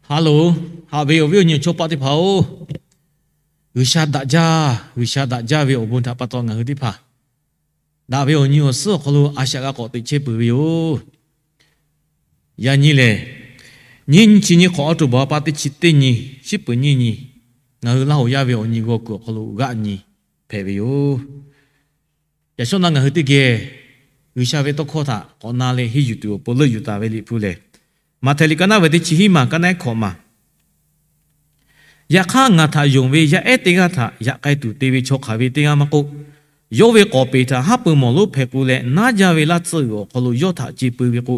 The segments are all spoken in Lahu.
Ha loˬ, haꞈ ve awˬ viˉ awˬ nyi awˬ chawˇ paˆ teˇ hpaˍ-oˬ, G'uiˬsha daꞈ jaˇ, G'uiˬsha daꞈ jaˇ ve awˬ bon htaꞈ pa taw ngaˬ hui teˇ hpaˍ daꞈ ve awˬ nyi awˬ suhˉ awˬ hk'aw lo a shaꞈ g'a k'awꞈ teꞈ chehˇ peuˬ ve yoˬ. Yaꞈ nyi lehˬ, nyiˇ nyi chi nyi hk'awꞈ awˬ to baˬ pa teˇ chi teˇ nyi, shiˉ peuˍ nyiˇ nyi, ngaˬ hui Laˇ hoꞈ yaˇ ve awˬ nyi g'aw kuiˬ awˬ hk'aw lo g'aˆ nyi hpehꞈ ve yoˬ. Yaꞈ shawˉ naˆ ngaˬ hui teˇ geh G'uiˬsha ve tawˇ hkawˇ htaꞈ k'awꞈ na leh henˇ yuˬ tuˬ awˬ pon leuˆ yuˬ taˍ ve Liꞈ hpu lehˬ, Maꞈhtehˍ liꞈ ka naˆ ve teˇ chi hiˉ maˬ ka naˆ hkawꞈ maˬ. Yaꞈ hk'aˇ, ngaˬ htaꞈ yonˍ ve yaˇ ehˉ teˇ g'aˇ htaꞈ yaꞈ k'ai tuˬ te ve chaw hk'aˬ ve teˇ g'aˇ maˇ k'oˆ, yawˇ ve k'awˍ peˍ htaꞈ haˉ pui mawˬ lonˉ hpehꞈ k'o leh, naˉ jaˇ ve laˇ tsuhˇ g'uiˬ awˬ hk'aw lo yawˇ htaꞈ ce pui ve k'o,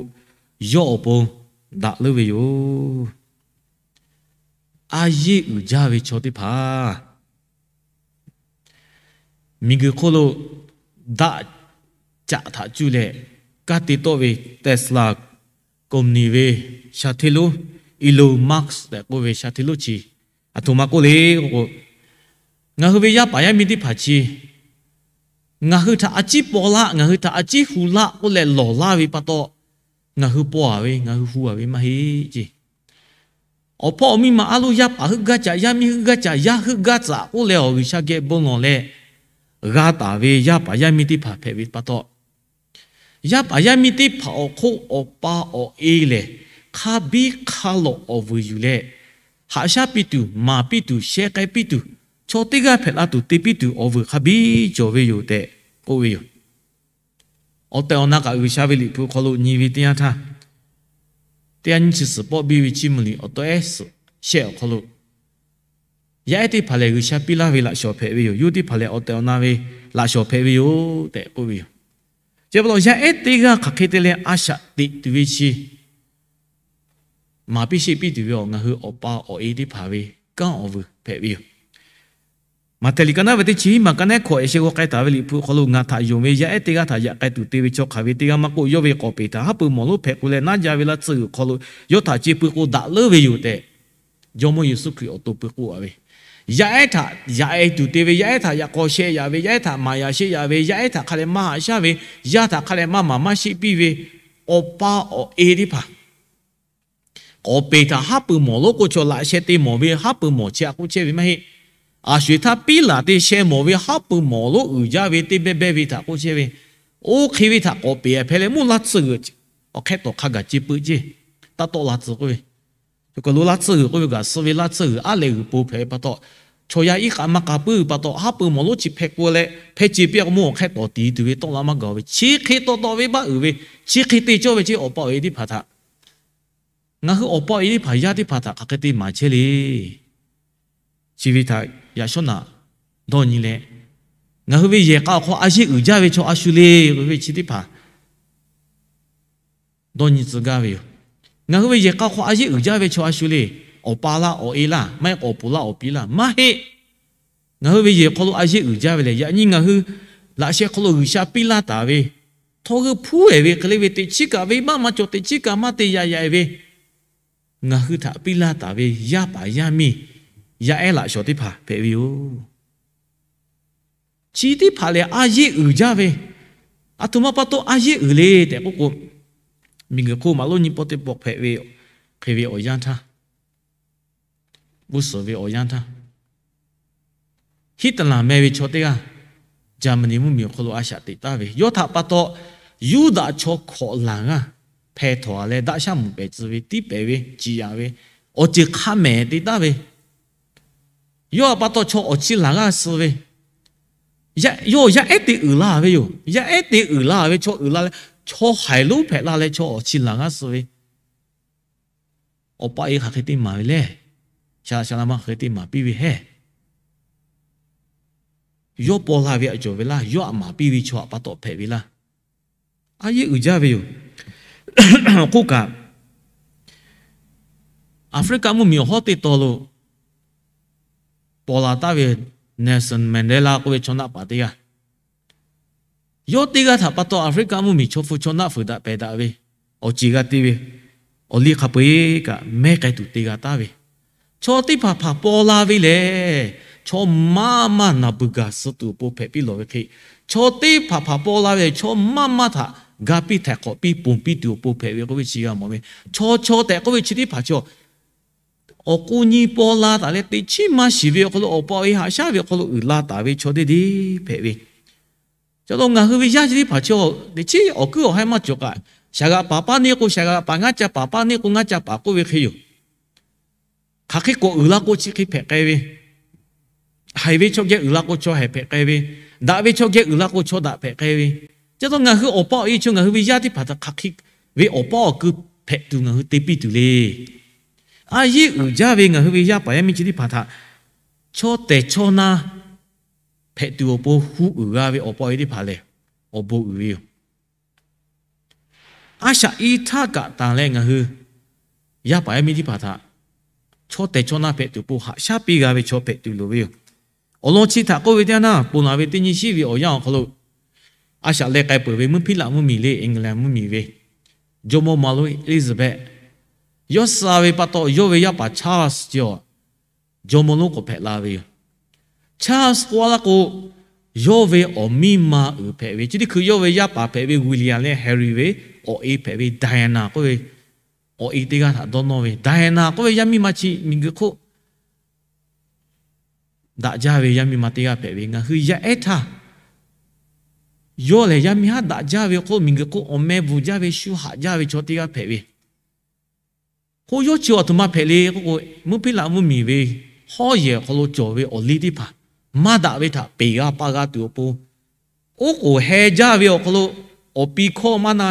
yawˇ awˬ pon daꞈ leuˉ ve yoˬ. A yeˇ uiˍ jaˇ ve chaw teˇ hpaˍ miˬguiˬ hk'oˆ lo daꞈ caꞈ htaꞈ cuˇ leh kaˇ te tawˆ ve Tesla company ve sha hteˇ lonˉ, Elon Musk tehꞈ k'oˆ ve sha hteˇ lonˉ chi, aˬ htoꞈ ma k'oˆ le k'o, ngaˬ hui ve yaˇ paˍ yaˇ miˇ teˇ hpaˍ chi ngaˬ hui htaꞈ a ciˉ paw laˆ, ngaˬ hui htaꞈ a ciˉ hu laˆ k'oˆ leh lawˬ laˇ ve pa taw, ngaˬ hui paw a ve, ngaˬ hui hu a ve maˇ heˆ ce. Awˬ hpawˇ awˬ miˇ ma a loˇ yaˇ paˍ heuˆ gaˇ caꞈ, yaˇ miˇ heuˆ gaˇ caꞈ, yaˇ heuˆ gaˇ tcuhꞈ k'oˆ leh awˬ G'uiˬsha geh bon lawˬ leh g'a taˍ ve yaˇ paˍ yaˇ miˇ teˇ hpaˍ hpehꞈ ve pa taw, yaˇ paˍ yaˇ miˇ teˇ hpaˍ awˬ hk'oˆ awˬ pa awˬ e lehˬ, hk'a biˇ hk'a lawꞈ awˬ vuiˬ yuˬ leh, haꞈ shaˉ piˇ tuˬ, maˍ piˇ tuˬ, sheh k'ai piˇ tuˬ, chaw teˇ g'aˇ hpehꞈ la tuˬ te piˇ tuˬ awˬ vuiˬ hk'a biˇ cawˬ ve yoˬ tehꞈ k'oˆ ve yoˬ. Awˬ tehˬ awˬ na kaꞈ G'uiˬsha ve Liꞈ hpu hk'aw lo nyi ve teˇ yanˇ htaˇ, teˇ yanˇ nyiˇ chi suhˍ pawˆ biˇ ve chiˇ mvuh liꞈ awˬ tawˆ ehˉ suhˍ shehˆ awˬ hk'aw lo, yaˇ ehˉ teˇ hpaˍ lehˬ G'uiˬsha piˇ laˇ ve laꞈ shawˍ hpehꞈ ve yoˬ. Yawˇ teˇ hpaˍ lehˬ awˬ tehˬ awˬ na ve laꞈ shawˍ hpehꞈ ve yoˬ tehꞈ k'oˆ ve yoˬ. Chi pa taw yaˇ ehˉ teˇ g'aˇ hk'aˬ hk'e te leh a shaꞈ teꞈ tuˬ ve chi maˍ piˇ sheˆ piˇ tuˬ ve awˬ ngaˬ hui awˬ pa awˬ e teˇ hpaˍ ve kanˉ awˬ vuiˬ hpehꞈ ve yoˬ. Maꞈhtehˍ liꞈ ka naˆ ve teˇ chi hiˉ maˬ ka naˆ hkawꞈ ehˉ sheh g'aw k'ai taˍ ve Liꞈ hpu awˬ hk'aw lo, ngaˬ htaꞈ yonˍ ve yaˇ ehˉ teˇ g'aˇ htaꞈ yaꞈ k'ai tuˬ te ve chaw hk'aˬ ve teˇ g'aˇ maˇ k'oˆ, yawˇ ve k'awˍ peˍ htaꞈ haˉ pui mawˬ lonˉ hpehꞈ k'o leh, naˉ jaˇ ve laˇ tsuhˇ g'uiˬ hk'aw lo yawˇ htaꞈ ce pui k'o daꞈ leuˉ ve yoˬ tehꞈ, Jawˇmawˇ Yeˍsuˆ Hkriꞈ awˬ to pui k'oˆ a ve, yaˇ ehˉ htaꞈ yaꞈ e tuˬ te ve, yaˇ ehˉ htaꞈ yaꞈ k'aw sheh yaꞈ ve, yaˇ ehˉ htaꞈ maˍ yaꞈ sheˆ yaꞈ ve, yaˇ ehˉ htaꞈ hk'a leh maˇ haꞈ shaˉ ve, yaˇ htaꞈ hk'a leh maˇ maˍ maˇ sheˆ piˇ ve awˬ pa awˬ e teˇ hpaˍ, k'awˍ peˍ htaꞈ haˉ pui mawˬ lonˉ k'o, chaw laꞈ sheh te mawˬ ve haˉ pui mawˬ chehˇ a k'oˆ chehˇ ve maˇ heˆ. Aˬ sho-eˬ htaˇ piˉ laˬ te sheh mawˬ ve haˉ pui mawˬ lonˉ uiˍ jaˇ ve teˇ beh beh ve htaꞈ k'oˆ chehˇ ve. Oˇ hk'e ve htaꞈ k'awˍ peˍ a hpehꞈ leh mvuhˇ laˇ tsuhˇ g'uiˬ awˬ hk'ehˇ tawˍ hk'a gaˬ ce peuˬ ceˇ. Taˇ tawˆ laˇ tcuh k'oˆ ve, k'o lo laˇ tsuhˇ g'uiˬ k'oˆ ve kaꞈ, suh ve laˇ tsuhˇ g'uiˬ aˉ leh g'uiˬ po hpehꞈ ve pa taw, chaw yaˇ iˉ k'a maˇ k'a puiˉ ve pa taw, haˉ pui mawˬ lonˉ chi hpehꞈ k'o leh hpehꞈ ce piˇ a k'o, mvuhˇ awˬ hk'ehˇ tawˍ tiˍ tuˬ ve tawˆ la maˇ gaˬ ve, chi hk'e taw taw ve baˆ uiˍ ve, chi hk'e te cawˇ ve ceˇ. Awˬ pa awˬ e teˇ hpaˍ htaꞈ, ngaˬ hui awˬ pa awˬ e teˇ hpaˍ yaˇ teˇ hpaˍ htaꞈ hk'aˬ hk'e te maˍ chehˇ le. Chi ve htaꞈ yaꞈ shawˉ naꞈ dawˇ nyi leh, ngaˬ hui ve yehˬ k'a awˬ hk'aw a yeˇ uiˍ jaˇ ve chaw a shu le k'oˆ ve chi teˇ hpaˍ dawˇ nyi tcuh gaˇ ve yoˬ. Ngaˬ hui ve yehˬ k'a hk'aw a yeˇ uiˍ jaˇ ve chaw a shu le. Awˬ pa laˇ awˬ e laˇ, maˇ heˆ k'o awˬ puˍ laˇ awˬ pi laˇ maˇ heˆ. Ngaˬ hui ve yehˬ hk'aw lo a yeˇ uiˍ jaˇ ve lehˬ, yaꞈ nyi ngaˬ hui laꞈ sheh hk'aw lo G'uiˬsha piˇ laˇ taˍ ve, htawˇ g'euˆ hpuˉ ehˍ ve hk'e le ve, teꞈ chiˉ kaꞈ ve maˇ maˇ cawˬ, teꞈ chiˉ kaꞈ maˇ te yaꞈ yaꞈ ve, ngaˬ hui htaꞈ piˇ laˇ taˍ ve yaˇ paˍ yaˇ miˇ, yaˇ ehˉ laꞈ shawˍ teˇ hpaˍ hpehꞈ ve yoˬ. Chi teˇ hpaˍ lehˬ a yeˇ uiˍ jaˇ ve, aˬ htoꞈ ma pa taw a yeˇ uiˍ le tehꞈ k'oˆ k'o, miˬguiˬ hk'oˆ maˍ lonˉ nyiˇ pawˆ teˇ pawˆ hpehꞈ ve hk'e ve awˬ yanˇ htaˇ, g'uˇ suhˍ ve awˬ yanˇ htaˇ, Hitler meh ve chaw teˇ g'aˇ Jaˍmaˍniˆ mvuhˇmiˬ awˬ hk'aw lo a shaꞈ teꞈ taˍ ve, yawˇ htaꞈ pa taw Yuˇdaꞈ chaw hkawꞈ laˬ g'aˇ hpeh htawˍ leh daꞈ shaˉ mvuhˬ pehˍ tcuh ve, tiˉ pehˍ ve, ciˍ yaꞈ ve, awˬ ceuˬ hk'a mehˍ te taˍ ve, yawˇ htaꞈ pa taw chaw awˬ chi laˬ g'aˇ suh ve, yawˇ yaˇ ehˉ te uiˍ la ve yoˬ. Yaˇ ehˉ te uiˍ la ve, chaw uiˍ la leh, chaw haiˬ lonˉ hpehꞈ la leh chaw awˬ chi laˬ g'aˇ suh ve, awˬ pa e hk'aˬ hk'e te maˍ ve le. Shaˍ laꞈ shaˍ laꞈ ma hk'aˬ hk'e te maˍ piˇ ve hehˉ. Yawˇ paw la ve aꞈ cawˬ ve laˇ, yawˇ aꞈ maˍ piˇ ve chaw aꞈ pa taw hpehꞈ ve laˇ. A yeˇ uiˍ jaˇ ve yoˬ. K'oˆ kaꞈ, Aˍfriˆkaˆ mvuhˇmiˬ awˬ hawˉ teˇ taw lo paw la taˍ ve Nelson Mandela k'oˆ ve chaw naˆ paˍ teˇ g'aˇ, yawˇ teˇ g'aˇ htaꞈ pa taw Aˍfriˆkaˆ mvuhˇmiˬ chaw hpu chaw naˆ fuiˍ daꞈ pehˬ daꞈ ve, awˬ ceˬ g'a te ve, awˬ liˇ hk'a peu-eˬ kaꞈ mehˉ k'ai tuˬ te g'a taˍ ve, chaw teˇ hpaˍ hpaˍ paw la ve lehˬ, chaw maˇ maˇ naˬ beuˬ gaˬ suh tuˬ awˬ pon hpehꞈ piˇ lawˬ ve hk'e, chaw teˇ hpaˍ hpaˍ paw la ve chaw maˇ maˇ htaꞈ ga piˇ htaiˍ hk'awꞈ piˇ ponˬ piˇ tuˬ awˬ pon hpehꞈ ve k'oˆ ve chi g'a mawˬ ve. Chaw chaw tehꞈ k'oˆ ve chi teˇ hpaˍ chaw awˬ k'o nyi paw la taˍ leh teꞈ chiˉ maˇ shiˍ ve awˬ hk'aw lo awˬ pa awˬ e haꞈ shaˉ ve awˬ hk'aw lo uiˍ la taˍ ve chaw deˇ deˇ hpehꞈ ve. Ca taw ngaˬ hui ve yaˇ chi teˇ hpaˍ chi teꞈ chiˉ awˬ kuiˉ awˬ haiˉ maˇ cawˬ kaꞈ, shaˍ g'aꞈ paˍ paˇ neˇ k'o shaˍ g'aꞈ paˍ, ngaˇ ca paˍ paˇ neˇ k'o ngaˇ ca paˍ k'oˆ ve hk'e yoˬ. Hk'aˬ hk'e k'awꞈ uiˍ la k'o chi hk'e hpehꞈ k'ai ve, haiˬ ve chaw geh uiˍ la k'o chaw haiˬ hpehꞈ k'ai ve, daꞈ ve chaw geh uiˍ la k'o chaw daꞈ hpehꞈ k'ai ve. Ca taw ngaˬ hui awˬ pa awˬ e chaw ngaˬ hui ve yaˇ teˇ hpaˍ htaꞈ hk'aˬ hk'e ve awˬ pa awˬ kuiˉ hpehꞈ tuˬ ngaˬ hui te piˇ tuˬ le. A yiˉ uiˍ jaˇ ve ngaˬ hui ve yaˇ paˍ yaˇ miˇ chi teˇ hpaˍ htaꞈ chaw tehˬ chaw na hpehꞈ tuˬ awˬ pon hu uiˍ g'a ve awˬ pa awˬ e teˇ hpaˍ lehˬ, awˬ bon uiˍ ve yoˬ. A shaꞈ i htaˇ kaꞈ tanˬ leh ngaˬ hui yaˇ paˍ yaˇ miˇ teˇ hpaˍ htaꞈ chaw tehˬ chaw na hpehꞈ tuˬ awˬ pon haꞈ shaˉ piˇ g'a ve chaw hpehꞈ tuˬ loˍ ve yoˬ. Awˬ lawn chi htaꞈ k'oˆ ve teˇ yanˇ naˇ, ponˬ laˬ ve teˇ nyi shiˉ ve awˬ yanˇ awˬ hk'aw lo a shaꞈ leh k'ai peuˬ ve mvuhˇ hpiˉ laꞈ mvuhˇ miˬ le, England mvuhˇ miˬ ve jawˇmawˇ Maloˆ Elizabeth, yawˇ suh ve pa taw yawˇ ve yaˇ paˍ Charles ceh jawˇmawˇ lonˉ k'awꞈ hpehꞈ la ve yoˬ. Charles k'oˆ laˇ k'o, yawˇ ve awˬ miˇ ma uiˍ hpehꞈ ve, chi teˇ hkui yawˇ ve yaˇ paˍ hpehꞈ ve William leh Harry ve awˬ e hpehꞈ ve Diana k'oˆ ve awˬ e teˇ g'aˇ htaꞈ dawˇ nawˇ ve. Diana k'oˆ ve yaˇ miˇ ma chi miˬguiˬ hk'oˆ daꞈ jaˇ ve yaˇ miˇ ma teˇ g'aˇ hpehꞈ ve. Ngaˬ hui yaˇ ehˉ htaˇ, yawˇ lehˬ yaˇ miˇ haˉ daꞈ jaˇ ve k'o, miˬguiˬ hk'oˆ awˬ meh bvuhˬ jaˇ ve, shu haꞈ jaˇ ve chaw teˇ g'aˇ hpehꞈ ve. K'o yawˇ chi awˬ htoꞈ ma hpehꞈ le k'oˆ k'o, mvuhˇ hpiˉ laꞈ mvuhˇ miˬ ve hawˉ yehˬ awˬ hk'aw lo cawˬ ve awˬ liˇ teˇ hpaˍ maˇ daꞈ ve htaꞈ peˬ g'a pa g'a tuˬ awˬ pon, oˉ k'oˍ heh jaˇ ve awˬ hk'aw lo awˬ pi hkawˇ maˇ na,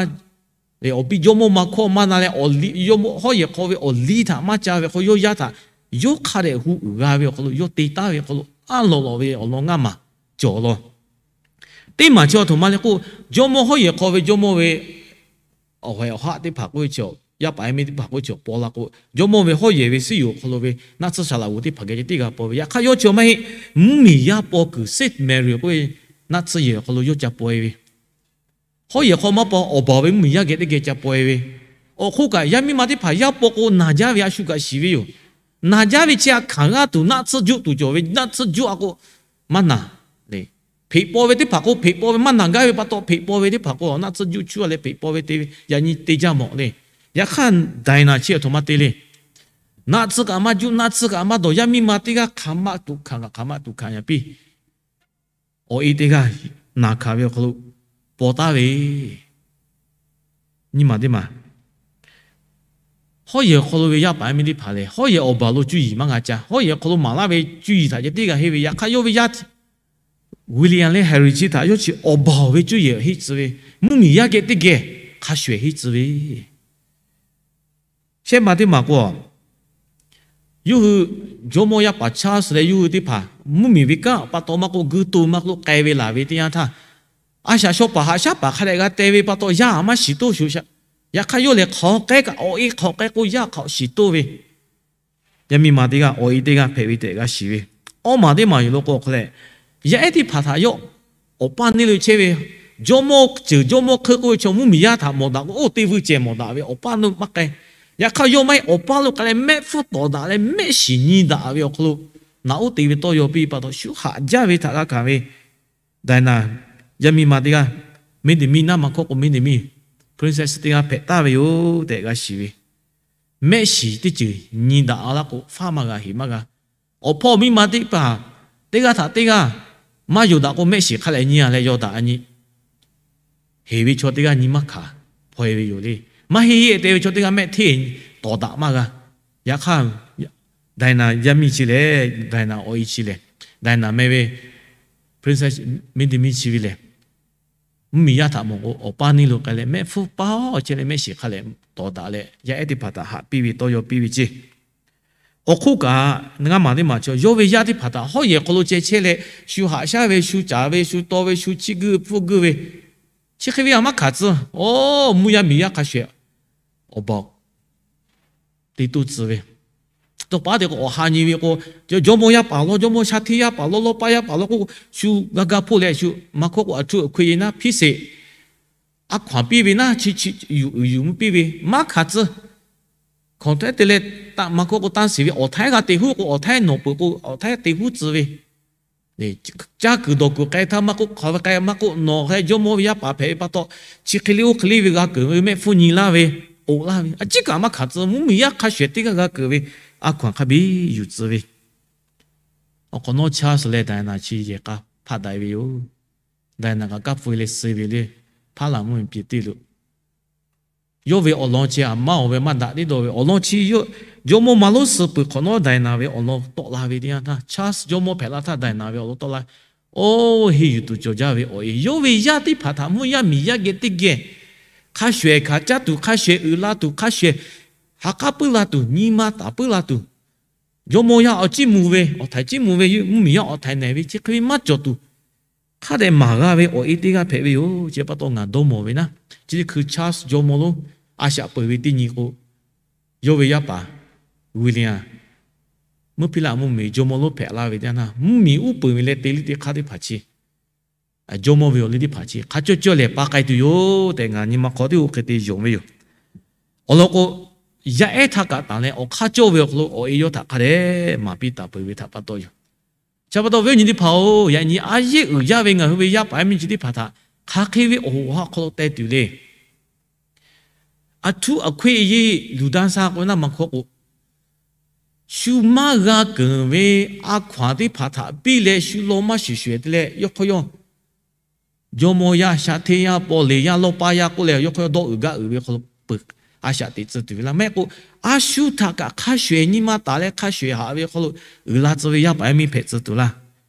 awˬ pi jawˇmawˇ ma hkawˇ maˇ na leh, hawˉ yehˬ hk'aw ve awˬ liˇ htaꞈ maˇ ca ve hk'aw yawˇ yaˇ htaꞈ yawˇ hk'a dehꞈ hu uiˍ g'a ve awˬ hk'aw lo yawˇ te taˉ ve hk'aw lo a lawꞈ lawꞈ ve awˬ lawn ngaˇ maˬ cawˬ law. Teˇ maˬ chi awˬ htoꞈ ma le k'o, jawˇmawˇ hawˉ yehˬ hk'aw ve jawˇmawˇ ve awˬ hawehˬ awˬ haˆ teˇ hpaˍ k'oˆ ve chaw, yaˇ paˍ yaˇ miˇ teˇ hpaˍ k'oˆ ve chaw paw la k'o, jawˇmawˇ ve hawˉ yehˬ ve suhˉ yoˬ awˬ hk'aw lo ve naˆ tsuhˇ shaˍ laꞈ g'oˍ teˇ hpaˍ geh ce teˇ g'a paw ve. Yaꞈ hk'aˇ yawˇ chi maˇ heˆ, mvuhˇmiˬ yaˇ paw kuiˬ Saint Mary k'oˆ ve naˆ tsuhˇ yehˬ awˬ hk'aw lo yawˇ ca paw e ve. Hawˉ yehˬ hk'aw maˇ paw, awˬ baˬ ve mvuhˇmiˬ yaˇ geh teˇ geh ca paw e ve. Awˬ hk'oˆ kaꞈ yaˇ miˇ ma teˇ hpaˍ yaˇ paw k'o naˬ jaˇ ve a shu kaꞈ shiˍ ve yoˬ. Naˬ jaˇ ve chi a hkanˍ g'aˇ tuˬ naˆ tsuhˇ juˆ tuˬ cawˬ ve, naˆ tsuhˇ juˆ a k'o maˇ naˬ le. Hpeꞈ paw ve teˇ hpaˍ k'o hpeꞈ paw ve maˇ naˬ gaˇ ve pa taw, hpeꞈ paw ve teˇ hpaˍ k'o naˆ tsuhˇ juˆ chuˇ a leh hpeꞈ paw ve te ve, yaꞈ nyi te jaˇ mawˬ le. Yaꞈ hk'aˇ Diana chi awˬ htoꞈ ma te le. Naˆ tsuhˇ kaꞈ maˇ juˆ, naˆ tsuhˇ kaꞈ maˇ dawˬ, yaˇ miˇ ma teˇ g'aˇ hk'aˬ ma tuꞈ hkanˍ kaꞈ hk'aˬ ma tuꞈ hkanˍ yaꞈ piˇ awˬ e teˇ g'aˇ naˬ hkanˍ ve awˬ hk'aw lo paw taˍ ve nyi ma teˇ maˬ. Hawˉ yehˬ awˬ hk'aw lo ve yaˇ paˍ yaˇ miˇ teˇ hpaˍ lehˬ, hawˉ yehˬ awˬ baˬ lo cuˇ yiˍ maˇ g'a ca. Hawˉ yehˬ awˬ hk'aw lo maˍ laˇ ve cuˇ yiˍ htaꞈ ceh teˇ g'aˇ henˇ ve. Yaꞈ hk'aˇ yawˇ ve yaˇ William leh Harry chi htaꞈ yawˇ chi awˬ baˬ ve cuˇ yiˍ henˇ tcuh ve, mvuhˇmiˬ yaˇ geh teˇ geh hk'a shuˍ ehˍ henˇ tcuh ve. Shehˆ ma teˇ maˬ k'o, yawˇ hui jawˇmawˇ yaˇ paˍ Charles leh yawˇ hui teˇ hpaˍ mvuhˇmiˬ ve kanˉ pa taw maˇ k'oˆ, guiˇ to maˇ k'oˆ k'ai ve laˬ ve teˇ yanˇ htaˇ, a shaꞈ shaw paˍ haꞈ shaˉ paˍ hk'a dehꞈ g'a teh ve pa taw, yaˇ maˇ shiˍ toˇ shuˍ shaꞈ. Yaꞈ hk'aˇ yawˇ lehˬ hk'aw k'ehˉ kaꞈ awˬ e hk'aw k'ehˉ k'o yaˇ hk'aw shiˍ toˇ ve, yaˇ miˇ ma teˇ g'aˇ awˬ e teˇ g'aˇ hpehꞈ ve tehꞈ g'a shiˍ ve. Awˇ maˬ teˇ maˬ yoˬ lo k'o hk'a leh, yaˇ ehˉ teˇ hpaˍ htaꞈ yawˇ awˬ paˇ neˇ lo chehˇ ve, jawˇmawˇ ceuˬ jawˇmawˇ hk'eˆ k'oˆ ve chaw mvuhˇmiˬ yaˇ htaꞈ mawˬ daꞈ k'o, oˇ teˇ vuiˇ cehˬ mawˬ daꞈ ve awˬ paˇ neˇ maˇ k'ai. Yaꞈ hk'aˇ yawˇ maˇ heˆ, awˬ paˇ lo k'ai leh mehˆ hpfuhˇ tawˍ daꞈ leh mehˆ shiˍ nyi daꞈ ve awˬ hk'aw lo naꞈ uˉ te ve tawˇ yaw piˇ pa taw, shu haꞈ jaˇ ve htaꞈ g'a hkanˍ ve Diana yaˇ miˇ ma teˇ g'aˇ, meˇ teˇ miˇ naˆ ma hkawˇ k'o meˇ teˇ miˇ princess teˇ g'aˇ hpehꞈ taˍ ve yoˬ tehꞈ g'a shiˍ ve. Mehˆ shiˍ teˇ ceuˬ nyi daꞈ laˇ k'o, faˉ maˇ g'a, heˍ maˇ g'a. Awˬ hpawˇ miˇ ma teˇ hpaˍ teˇ g'aˇ htaꞈ teˇ g'aˇ maˇ yonˍ daꞈ k'o, mehˆ shiˍ hk'a leh nyi a leh yaw daꞈ a nyi. Heˍ ve chaw teˇ g'aˇ nyi maˇ hkanˍ hpaw e ve yoˬ le. Maˇ heˆ heˆ te ve chaw teˇ g'aˇ mehˆ hteˇ tawˍ daꞈ maˇ g'a. Yaꞈ hk'aˇ Diana yaˇ miˇ chi lehˬ, Diana awˬ e chi lehˬ, Diana meh ve princess meˇ teˇ miˇ chi ve lehˬ, mvuhˇmiˬ yaˇ htaꞈ mawˬ k'o, awˬ paˇ neˇ lo k'ai leh mehˆ hpfuhˇ paˇ awˬ chehˇ leh mehˆ shiˍ hk'a leh tawˍ daꞈ leh, yaˇ ehˉ teˇ hpaˍ htaꞈ haꞈ piˇ ve tawˇ yaw piˇ ve ceˇ. Awˬ hk'oˆ kaꞈ, ngaˇ maˬ teˇ maˬ chaw yawˇ ve yaˇ teˇ hpaˍ htaꞈ hawˉ yehˬ hk'aw lo ceh chehˇ leh, shu haꞈ shaˉ ve, shu caˍ ve, shu taw ve, shu chiˇ guiˇ hpfuhˇ guiˇ ve, chi hk'e ve a maˇ hkanˍ tcuh. Oˇ, mvuhˇ yaˇ miˬ yaˇ hk'a shuˍ awˬ baˬ te toˇ tcuh ve. Tawˇ paˉ te k'o, awˬ ha nyi ve k'o, jawˇmawˇ yaˇ paˍ lawˇ, jawˇmawˇ shaˉ hteˇ yaˇ paˍ lawˇ, lawˇ paˇ yaˇ paˍ lawˇ k'o, shu g'a ga hpoˆ leh shu maˇ hkawˇ k'o, a htuˇ awˬ hkui e naˉ hpiˇ sheˍ, a hkaw anˬ piˇ ve naˉ, chi chi yuˬ uiˍ yuˬ mvuhˇ piˇ ve maˇ hkanˍ tcuh. Hkaw hteˉ te leh, maˇ hkawˇ k'o tanˇ shiˍ ve, awˬ htaiˉ g'a te huˉ k'o, awˬ htaiˉ nawˬ peuˬ k'o, awˬ htaiˉ te huˉ tcuh ve. Caˇ kuiˬ dawˬ kuiˬ k'ai htaˇ maˇ k'oˆ, hk'aˬ ve k'ai maˇ k'oˆ, nawˬ hk'e jawˇmawˇ ve yaˇ paˍ hpehꞈ ve pa taw, chi hk'e le oˇ hk'e le ve g'a keunˍ ve mehˆ hpfuhˇ nyi laˇ ve, oꞈ laˇ ve, a ciˉ kaꞈ maˇ hkanˍ tcuh. Mvuhˇmiˬ yaˇ hk'a shuˍ teˇ g'aˇ g'a keunˍ ve, a hkaw-anˬ hk'a biˇ yuˬ tcuh ve, awˬ hk'awꞈ nawˉ Charles leh Diana chi yehˬ k'a hpaˆ daꞈ ve yoˬ. Diana kaꞈ kaˇ pfuh leh suh ve le, hpaˉ laˬ mvuhˇ miˬ piˍ teˇ lo, yawˇ ve awˬ lawn chi aˬ maˇ awˬ ve maˇ daꞈ teˇ dawˇ ve awˬ lawn chi, jawˇmawˇ ma lonˉ suh peuˬ hk'awꞈ nawˉ Diana ve awˬ lawn tawˆ la ve teˇ yanˇ htaˇ, Charles jawˇmawˇ hpehꞈ la htaˇ Diana ve awˬ lawn tawˆ la. Oˇ, henˇ yuˬ tuˬ cawˬ jaˇ ve awˬ e, yawˇ ve yaˇ teˇ hpaˍ htaꞈ mvuhˇ yaˇ miˬ yaˇ geh teˇ geh hk'a shuˍ ehˍ hkanˍ caˇ tuˬ, hk'a shuˍ ehˍ uiˍ la tuˬ, hk'a shuˍ ehˍ ha k'aˉ puiˉ la tuˬ, nyi ma taˍ puiˉ la tuˬ, jawˇmawˇ yaˇ awˬ ciˉ mvuh ve, awˬ htaiˍ ciˉ mvuh ve, mvuhˇ miˬ yaˇ awˬ htaiˍ nehˬ ve chi hk'e ve maˇ cawˬ tuˬ, hk'a dehꞈ maˍ g'a ve awˬ e teˇ g'aˇ hpehꞈ ve yoˬ. Chi pa taw ngaˬ dawˇ mawˬ ve naˉ, chi teˇ hkui Charles jawˇmawˇ lonˉ a shaꞈ peuˬ ve teˇ nyi k'o, yawˇ ve yaˇ paˍ William, mvuhˇ hpiˇ laˇ mvuhˇ miˬ jawˇmawˇ lonˉ hpehꞈ la ve teˇ yanˇ htaˇ, mvuhˇ miˬ uˉ peunˍ ve leh te liˇ teˇ hk'aˇ teˇ hpaˍ chi, jawˇmawˇ ve awˬ liˇ teˇ hpaˍ chi hk'a cawˇ cawˇ lehˬ pa k'ai tuˬ yoˬ tehꞈ ngaˬ nyi ma hk'aw teˇ g'aˇ hk'e te yonˍ ve yoˬ. Awˬ lawn k'o, yaˇ ehˉ htaˇ kaꞈ tanˬ leh awˬ hk'aˇ cawˇ ve awˬ hk'aw lo awˬ e yawˇ htaꞈ hk'a dehꞈ maˍ piˇ taˍ peuˬ ve htaꞈ pa taw yoˬ. Chi pa taw, awˬ viˉ awˬ nyi teˇ hpaˍ-oˬ, yaꞈ nyi a yeˆ uiˍ jaˇ ve ngaˬ hui ve yaˇ paˍ yaˇ miˇ chi teˇ hpaˍ htaꞈ hk'aˬ hk'e ve awˬ hoꞈ awˬ ha hk'aw lo teh tuˬ le. Aˬ htuˉ aˬ hkueˆ yeˇ luˬ daˇ sha k'o naˉ ma hkawˇ k'o, shu maˇ g'a keunˍ ve a hkaw-anˬ teˇ hpaˍ htaꞈ piˇ leh shu law maˇ shuˍ shuˍ te leh yawˇ hk'aw yawˇ jawˇmawˇ yaˇ, shaꞈ hteˇ yaˇ, paw leˍ yaˇ, lawˇ paˇ yaˇ k'oˆ leh yawˇ hk'aw yawˇ dawˇ uiˍ gaˇ uiˍ ve hk'aw lo peuˬ, a shaꞈ teꞈ tcuh tuˬ ve laˇ. Maˇ heˆ k'o, a shu htaꞈ kaꞈ hk'a shuˍ ehˍ nyi ma taˍ leh hk'a shuˍ ehˍ haꞈ ve hk'aw lo uiˍ la tcuh ve yaˇ paˍ yaˇ miˇ hpehꞈ tcuh tuˬ laˇ.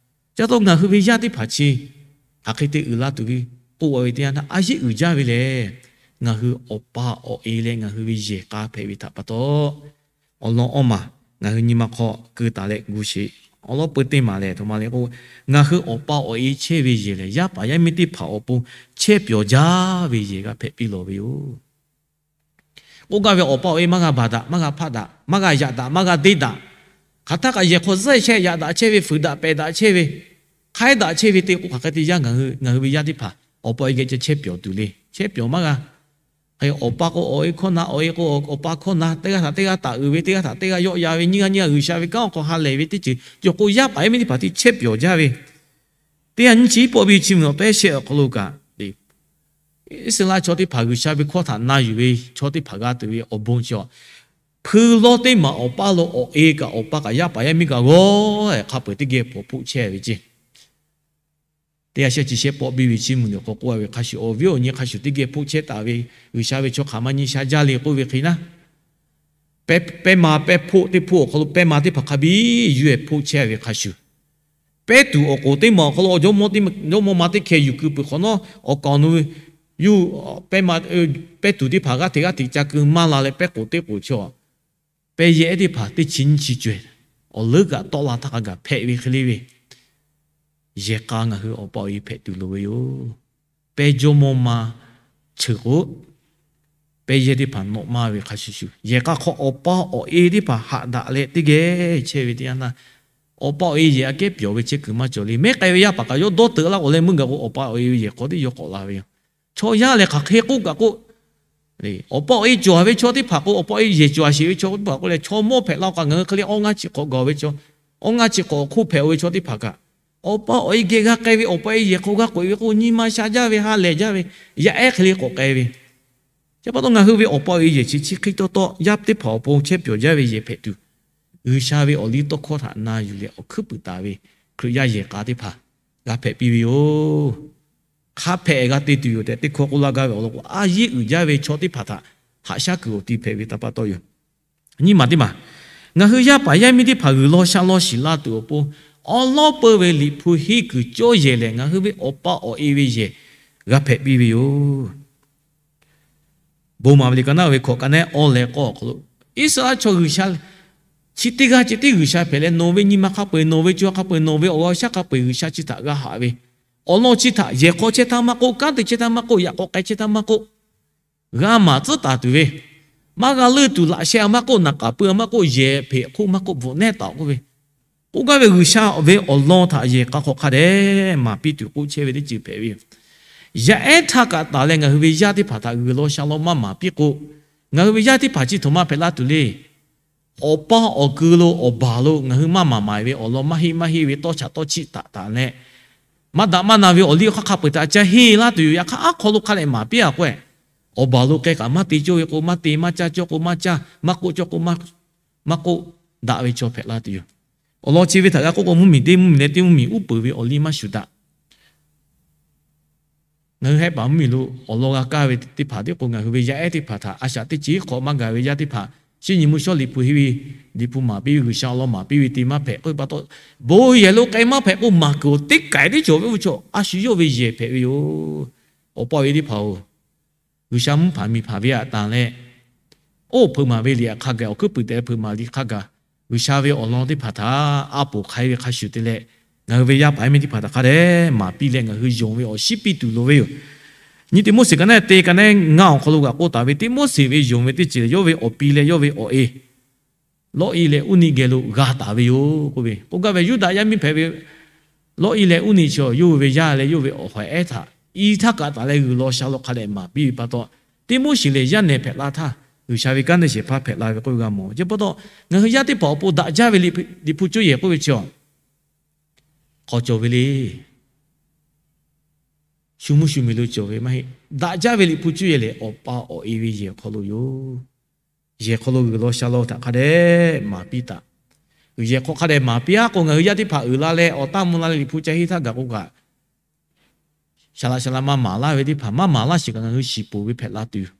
Chi pa taw ngaˬ hui ve yaˇ teˇ hpaˍ chi hk'aˬ hk'e te uiˍ la tuˬ ve k'oˆ ve teˇ yanˇ htaˇ, a yeˆ uiˍ jaˇ ve lehˬ, ngaˬ hui awˬ pa awˬ e leh ngaˬ hui ve yehˬ k'a hpehꞈ ve htaꞈ pa taw, awˬ lawn awˇ maˬ ngaˬ hui nyi ma hk'aw keu taˍ leh gu sheˍ. Awˬ lawn peu teˇ maˬ lehˬ, aˬ htoꞈ ma le k'o, ngaˬ hui awˬ pa awˬ e chehˇ ve yehˬ lehˬ, yaˇ paˍ yaˇ miˇ teˇ hpaˍ awˬ pon chehˇ pyawˬ jaˇ ve yehˬ g'a hpehꞈ piˇ lawˬ ve yoˬ. K'oˆ gaˇ ve, awˬ pa awˬ e maˇ g'a baˬ daꞈ, maˇ g'a hpaˆ daꞈ, maˇ g'a yaꞈ daꞈ, maˇ g'a deˇ daꞈ, hk'aˬ htaˇ kaꞈ yehˬ hk'aw zuhˆ chehˇ, yaꞈ daꞈ chehˇ ve, fuiˍ daꞈ pehˬ daꞈ chehˇ ve, hk'aiˉ daꞈ chehˇ ve te k'o, hk'aˬ hk'e te yaˇ ngaˬ hui, ngaˬ hui ve yaˇ teˇ hpaˍ awˬ pa awˬ e geh ceh chehˇ pyawˬ tuˬ le. Chehˇ pyawˬ maˇ g'a. Awˬ pa k'o awˬ e hkawˇ na, awˬ e k'o awˬ pa hkawˇ na, teˇ g'aˇ htaꞈ teˇ g'aˇ taˍ uiˍ ve, teˇ g'aˇ htaꞈ teˇ g'aˇ yawˆ yan ve, nyiˇ g'aˇ nyiˇ g'aˇ G'uiˬsha ve kanˉ awˬ hk'aw ha lehˬ ve teˇ ceuˬ cawˬ k'o, yaˇ paˍ yaˇ miˇ teˇ hpaˍ te chehˇ pyawˬ jaˇ ve, teˇ g'aˇ nyiˇ chi pawˆ ve chi mvuhˇ miˬ awˬ pehˇ shehˆ awˬ hk'aw lo kaꞈ, Iˉsaˍreˍlaˆ chaw teˇ hpaˍ G'uiˬsha ve hkawˇ htaꞈ na yuˬ ve chaw teˇ hpaˍ g'a tuˬ ve awˬ bon chi, hpui lawˇ teˇ maˬ awˬ pa lo awˬ e kaꞈ awˬ pa kaꞈ yaˇ paˍ yaˇ miˇ kaꞈ g'awˇ hk'a peu-eˬ teˇ geh hpawnˬ hpoˆ chehˇ ve ceˇ. Teˇ g'aˇ shehˆ chi shehˆ pawˆ biˇ ve chi mvuhˇ miˬ awˬ hk'aw k'oˆ ve hk'a shuˍ, awˬ viˉ awˬ nyi hk'a shuˍ teˇ geh hpoˆ chehˇ taˍ ve, G'uiˬsha ve chaw hk'aˬ ma nyi sha jaˇ le k'oˆ ve hk'e naˉ, pehˇ ma pehˇ hpoˆ teˇ hpoˆ awˬ hk'aw lo pehˇ ma teˇ hpaˍ hk'a biˇ yuˬ-e hpoˆ chehˇ ve hk'a shuˍ, pehˇ tuˬ awˬ k'oˍ teˇ maˬ awˬ hk'aw lo jawˇmawˇ ma teˇ hkeh yuˬ keu peuˬ hk'awꞈ nawˉ, awˬ kaˍ awˬ nu yuˬ pehˇ tuˬ teˇ hpaˍ g'aˇ hteꞈ g'aˇ hteꞈ ca keu maˇ la leh, pehˇ k'oˍ teˇ k'oˍ chi, pehˇ yehˇ ehˉ teˇ hpaˍ teˇ chi nyiˇ chi caweh awˬ leuˉ kaꞈ tawˆ la htaˇ k'a gaˬ hpehꞈ ve hk'e le ve, yehˬ k'a ngaˬ hui awˬ pa awˬ e hpehꞈ tuˬ loˍ ve yoˬ. Pehˇ jawˇmawˇ ma cheuˬ k'o, pehˇ yehˇ teˇ hpaˍ nawꞈ maˇ ve hk'a shuˍ shuˍ, yehˬ k'a hk'aw awˬ pa awˬ e teˇ hpaˍ haꞈ daꞈ leh teˇ geh chehˇ ve teˇ yanˇ htaˇ, awˬ pa awˬ e yehˬ aꞈ kehˉ pyawˬ ve chehˇ kuiˬ maˇ cawˬ le. Mehˉ k'ai ve yaˇ paˍ kaꞈ yawˇ dawˇ teuꞈ laˇ k'o leh, meuˇ gaˬ k'o awˬ pa awˬ e ve yehˬ hk'aw teˇ yawˇ k'awꞈ la ve yoˬ. Chaw yaˇ lehˬ hk'aˬ hk'e k'oˆ kaꞈ k'o, awˬ pa awˬ e cawˬ ve chaw teˇ hpaˍ k'o, awˬ pa awˬ e yehˬ cawˬ sheˍ ve chaw teˇ hpaˍ k'o leh, chaw mawˇ hpehꞈ la k'o, ngaˬ hui hk'e le awˇ ngaˇ chi hk'awꞈ gaˬ ve chaw, awˇ ngaˇ chi hk'awꞈ awˬ hk'oˆ hpehꞈ-o ve chaw teˇ hpaˍ kaꞈ, awˬ pa awˬ e geh g'a k'ai ve, awˬ pa awˬ e yehˬ hk'aw g'a k'oꞈ-e ve k'o, nyi ma sha jaˇ ve, ha lehˬ jaˇ ve, yaˇ ehˉ hk'e le k'awꞈ k'ai ve. Chi pa taw ngaˬ hui ve awˬ pa awˬ e yehˬ chi chi hk'e taw taw yaˇ teˇ hpaˍ awˬ pon chehˇ pyawˬ jaˇ ve yehˬ hpehꞈ tuˬ, G'uiˬsha ve awˬ liˇ tawˇ hkawˇ htaꞈ na yuˬ leh awˬ hkuiˉ puiˍ taˍ ve Hkriꞈ yaˇ yehˬ k'a teˇ hpaˍ g'a hpehꞈ piˇ ve yoˬ. Hk'a hpehꞈ g'a te tuˬ yoˬ tehꞈ teˇ hkawˇ k'oˆ laˇ gaˇ ve awˬ lawn k'o, a yeˆ uiˍ jaˇ ve chaw teˇ hpaˍ htaꞈ haꞈ shaˉ kuiˬ awˬ ti hpehꞈ ve htaꞈ pa taw yoˬ. Nyiˇ maˬ teˇ maˬ, ngaˬ hui yaˇ paˍ yaˇ miˇ teˇ hpaˍ g'uiˬ law sha law shiˍ la tuˬ awˬ pon, awˉ lawˉ peu ve Liꞈ hpu henˇ kuiˬ cawˇ yehˬ lehˬ, ngaˬ hui ve awˬ pa awˬ e ve yehˬ g'a hpehꞈ piˇ ve yoˬ. Bon maˍ ve liꞈ ka naˉ ve hkawꞈ ka nehˉ awˇ leh k'awˇ awˬ hk'aw lo, Iˉsaˍreˍlaˆ chaw G'uiˬsha chi teˇ g'aˇ ceh tiˉ G'uiˬsha hpehꞈ leh, nawˬ ve nyi ma hk'a peu-eˬ, nawˬ ve co ha hk'a peu-eˬ, nawˬ ve awˬ g'aˇ awˬ shaˉ hk'a peu-eˬ G'uiˬsha chi htaꞈ g'a haꞈ ve, awˬ lawn chi htaꞈ yehˬ hk'aw chehˇ htaˇ maˇ k'oˆ, kanˉ te chehˇ htaˇ maˇ k'oˆ, yaꞈ k'aw k'ai chehˇ htaˇ maˇ k'oˆ, g'a maˍ tcuhˉ taˍ tuˬ ve, maˇ g'a leuˆ tuˬ laꞈ sheh-a maˇ k'oˆ, naˍ k'aˍ pui-a maˇ k'oˆ, yehˬ hpeꞈ hk'oˆ maˇ k'oˆ, bvuhꞈ nehˉ taˍ k'oˆ ve, k'oˆ gaˇ ve G'uiˬsha ve awˬ lawn htaꞈ yehˬ k'a hk'aw hk'a dehꞈ maˍ piˇ tuˬ k'oˆ chehˇ ve teˇ ceuˬ hpehꞈ ve yoˬ. Yaˇ ehˉ htaˇ kaꞈ taˍ leh ngaˬ hui ve yaˇ teˇ hpaˍ htaꞈ g'uiˬ law sha law maˇ maˍ piˇ k'o, ngaˬ hui ve yaˇ teˇ hpaˍ chi htoꞈ ma hpehꞈ la tuˬ le. Awˬ pa awˬ ku lo awˬ baˬ lo ngaˬ hui maˇ maˍ maˍ ve awˬ lawn maˇ heˆ maˇ heˆ ve tawˇ chaꞈ tawˇ chiˆ taˍ taˍ leh, maˇ daꞈ maˇ na ve awˬ liˇ awˬ hk'aˇ hk'a peu-eˬ htaꞈ ca henˇ laˇ tuˬ yoˬ. Yaꞈ hk'aˇ aˉ hk'aw lo hk'a leh maˍ piˇ-a k'o, awˬ baˬ lo k'ai kaꞈ maˇ te cawˇ ve k'o maˇ te, maˇ caˇ cawˇ k'o maˇ caˇ, maˇ k'oˆ cawˇ k'o maˇ k'oˆ, daꞈ ve chaw hpehꞈ la tuˬ yoˬ. Awˬ lawn chi ve htaꞈ g'a k'oˆ k'o, mvuhˇmiˬ teˇ mvuhˇmiˬ leh teˇ mvuhˇmiˬ uˉ peunˍ ve awˬ liˇ maˇ shuˍ daꞈ. Ngaˬ hui hehˆ paˍ mvuhˇmiˬ lo awˬ lawn g'a kaˇ ve teˇ hpaˍ tiˉ k'o, ngaˬ hui ve yaˇ ehˉ teˇ hpaˍ htaꞈ a shaꞈ teˇ ceuˬ hk'awꞈ maˇ gaˬ ve yaˇ teˇ hpaˍ, shinˉ nyi mvuhˇ shawˉ Liꞈ hpu henˇ ve, Liꞈ hpu maˍ piˇ ve, G'uiˬsha awˬ lawn maˍ piˇ ve te maˇ hpehꞈ k'oˆ ve pa taw, bon yehˬ lo k'ai maˇ hpehꞈ k'o, maˍ kuiˬ awˬ teˇ kaiˬ teˇ cawˬ ve, oˇ ve chaw a shu yawˇ ve yehˬ hpehꞈ ve yoˬ. Awˬ pa awˬ e teˇ hpaˍ-oˬ, G'uiˬsha mvuhˇ hpaˍ miˬ hpaˍ ve aꞈ tanˍ leh, oˇ hpeuꞈ maˍ ve liꞈ hk'a gaˬ, awˬ hkuiˉ puiˍ tehꞈ hpeuꞈ maˍ liꞈ hk'a gaˬ, G'uiˬsha ve awˬ lawn teˇ hpaˍ htaꞈ a poˍ hk'ai ve hk'a shuˍ te leh, ngaˬ hui ve yaˇ paˍ yaˇ miˇ teˇ hpaˍ htaꞈ hk'a dehꞈ maˍ piˇ leh ngaˬ hui yonˍ ve awˬ shiˉ piˇ tuˬ loˍ ve yoˬ. Nyi Tiˆmoˉseˍ ka naˉ te ka naˉ ngaˇ awˬ hk'aw lo g'a k'oˆ taˍ ve, Tiˆmoˉseˍ ve yonˍ ve teˇ ceuˬ yawˇ ve awˬ pi leh yawˇ ve awˬ e Lawˇiˆ leh Uˇniˆ geh lo g'a taˍ ve yoˬ k'oˆ ve, k'oˆ gaˇ ve Yuˇdaꞈ yaˇ miˇ hpehꞈ ve Lawˇiˆ leh Uˇniˆ chi yawˇ hui ve yaˇ leh yawˇ ve awˬ hawehˉ htaꞈ i htaˇ kaꞈ taˍ leh g'uiˬ law sha law hk'a dehꞈ maˍ piˇ ve pa taw, Tiˆmoˉseˍ lehˬ yaˇ nehˬ hpehꞈ la htaˇ, G'uiˬsha ve kanˉ te shehˍ hpaˇ hpehꞈ la ve k'oˆ ve g'a mawˬ. Chi pa taw, ngaˬ hui yaˇ teˇ hpaˍ awˬ pon daꞈ jaˇ ve Liꞈ hpu cuˇ yehˬ k'oˆ ve chi, hk'aw cawˬ ve le. Shu mvuhˇ shu miˬ lo cawˬ ve maˇ heˆ. Daꞈ jaˇ ve Liꞈ hpu cuˇ yehˬ lehˬ, awˬ pa awˬ e ve yehˬ hk'aw lo yoˬ. Yehˬ hk'aw lo g'uiˬ law sha law htaꞈ hk'a dehꞈ maˍ piˇ taˍ. Yehˬ hk'aw hk'a dehꞈ maˍ piˇ-a k'o, ngaˬ hui yaˇ teˇ hpaˍ uiˍ la leh awˬ taˇ mvuh la leh Liꞈ hpu ca henˇ htaˇ gaˬ k'o kaꞈ, saˍ laꞈ saˍ laꞈ ma maˍ laˇ ve teˇ hpaˍ maˇ maˍ laˇ sheˍ kaꞈ ngaˬ hui shiˍ poˬ ve hpehꞈ la tuˬ yoˬ.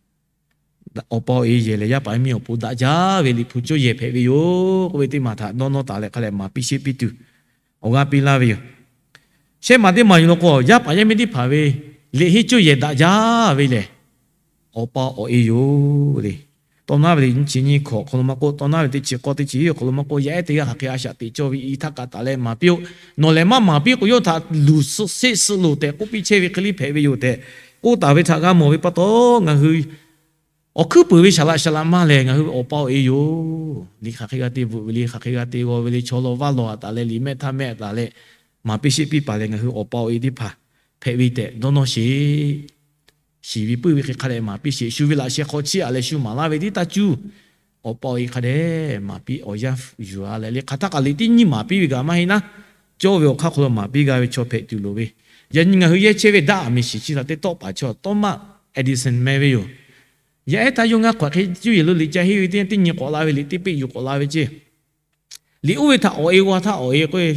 Awˬ pa awˬ e yehˬ lehˬ, yaˇ paˍ yaˇ miˇ awˬ pon daꞈ jaˇ ve Liꞈ hpu cuˇ yehˬ hpehꞈ ve yoˬ k'oˆ ve teˇ maˬ htaꞈ dawˇ nawˇ taˍ leh hk'a dehꞈ maˍ piˇ sheˆ piˇ tuˬ awˬ g'aˇ piˇ laˇ ve yoˬ. Shehˆ maˬ teˇ maˬ yuˬ law k'o, yaˇ paˍ yaˇ miˇ teˇ hpaˍ ve liꞈ henˇ cuˇ yehˬ daꞈ jaˇ ve lehˬ, awˬ pa awˬ e yoˬ le. Tawˇ naˉ ve liꞈ nyiˇ chi nyiˇ hkawꞈ hk'aw lo maˇ k'oˆ, tawˇ naˉ ve teˇ chi k'awˇ teˇ chi hiˉ awˬ hk'aw lo maˇ k'oˆ, yaˇ ehˉ teˇ g'aˇ hk'aˬ hk'e a shaꞈ teꞈ cawˇ ve i htaˇ kaꞈ taˍ leh maˍ piˇ-oˆ. Nawˬ lehˬ maˇ maˍ piˇ k'o, yawˇ htaꞈ luˬ sheˆ suh loˬ tehꞈ k'oˆ piˇ chehˇ ve hk'e le hpehꞈ ve yoˬ tehꞈ k'oˆ taˍ ve htaꞈ g'a mawˬ ve pa taw, ngaˬ hui awˬ hkuiˉ puiˍ ve saˍ laꞈ saˍ laꞈ ma lehˬ, ngaˬ hui ve awˬ pa awˬ e yoˬ. Liꞈ hk'aˬ hk'e g'a te bvuhꞈ ve le, hk'aˬ hk'e g'a te g'aw ve le, chaw law vaˇ law a taˍ leh, liꞈ mehˆ htaˇ mehˆ a taˍ leh, maˍ piˇ sheˆ piˇ paˍ lehˬ, ngaˬ hui awˬ pa awˬ e teˇ hpaˍ hpehꞈ ve tehꞈ dawˇ nawˇ sheˍ. Shiˍ ve puiˉ ve hk'e hk'a dehꞈ maˍ piˇ sheˍ. Shu ve laꞈ sheh hk'aw chiˇ aꞈ leh shu maˍ laˇ ve teˇ taˇ cuˇ, awˬ pa awˬ e hk'a dehꞈ maˍ piˇ awˬ yanˇ yuˬ-a leh, liꞈ hk'aˬ htaˇ kaꞈ liꞈ teˇ nyiˇ maˍ piˇ ve kaꞈ maˇ heˆ naˉ, cawˇ ve awˬ hk'aˇ hk'aw lo maˍ piˇ g'a ve chaw hpehꞈ tuˬ loˍ ve. Yaꞈ nyi ngaˬ hui yehˇ chehˇ ve daꞈ aˬ miˍ shiˍ chi htaꞈ teˇ tawˆ paˍ chaw Thomas Edison meh ve yoˬ. Yaˇ ehˉ htaˇ yawˇ ngaˇ hk'awꞈ hk'e cuˇ yehˬ lo liꞈ ca henˇ ve teˇ nyiˇ k'awꞈ la ve, liꞈ teˇ peˆ yuˬ k'awꞈ la ve ceˇ. Liꞈ oˇ ve htaꞈ awˬ e g'aw htaˇ awˬ e k'oˆ-e,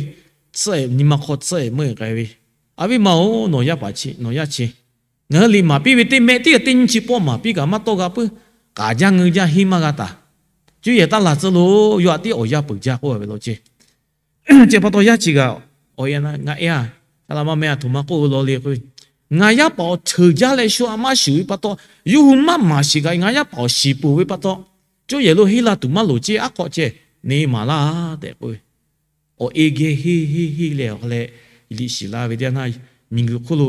tcuhˉ-e nyi ma hk'aw tcuhˉ-e meuˇ-e k'ai ve, Awˬ viˉ ma-oˬ, nawˬ yaˇ paˍ chi, nawˬ yaˇ chi, ngaˬ hui liꞈ maˍ piˇ ve teˇ mehˆ tiˉ teˇ nyiˇ chi pawˆ maˍ piˇ kaꞈ maˇ tawˇ g'a puiˉ. K'aˍ jaˇ ngeu jaˇ henˇ maˇ g'a taˍ. Cuˇ yehˬ taˇ laˬ tcuh loˬ, yawˇ htaꞈ tiˉ awˬ yaˇ peuˬ jaˇ k'oˆ ve lo ceˇ. Chi pa taw yaˇ chi kaꞈ, awˬ e ngaˬ ehˉ-a, a la maˇ meh a htoꞈ ma k'oˆ ve law le k'o, ngaˬ yaˇ paˍ awˬ ceuˬ jaˇ leh shu aꞈ maˇ shuˍ ve pa taw, yawˇ hui maˇ maˍ shiˍ kaꞈ ngaˬ yaˇ paˍ awˬ shiˍ poˬ ve pa taw, cuˇ yehˬ lo henˇ la tuˬ maˇ loˍ ceˇ, aˉ hk'awꞈ ceh neˇ maˍ laˇ tehꞈ k'oˆ ve. Awˬ e geh henˇ henˇ henˇ leh awˬ hk'a leh liꞈ shiˍ la ve teˇ yanˇ, miˬguiˬ hk'oˆ lo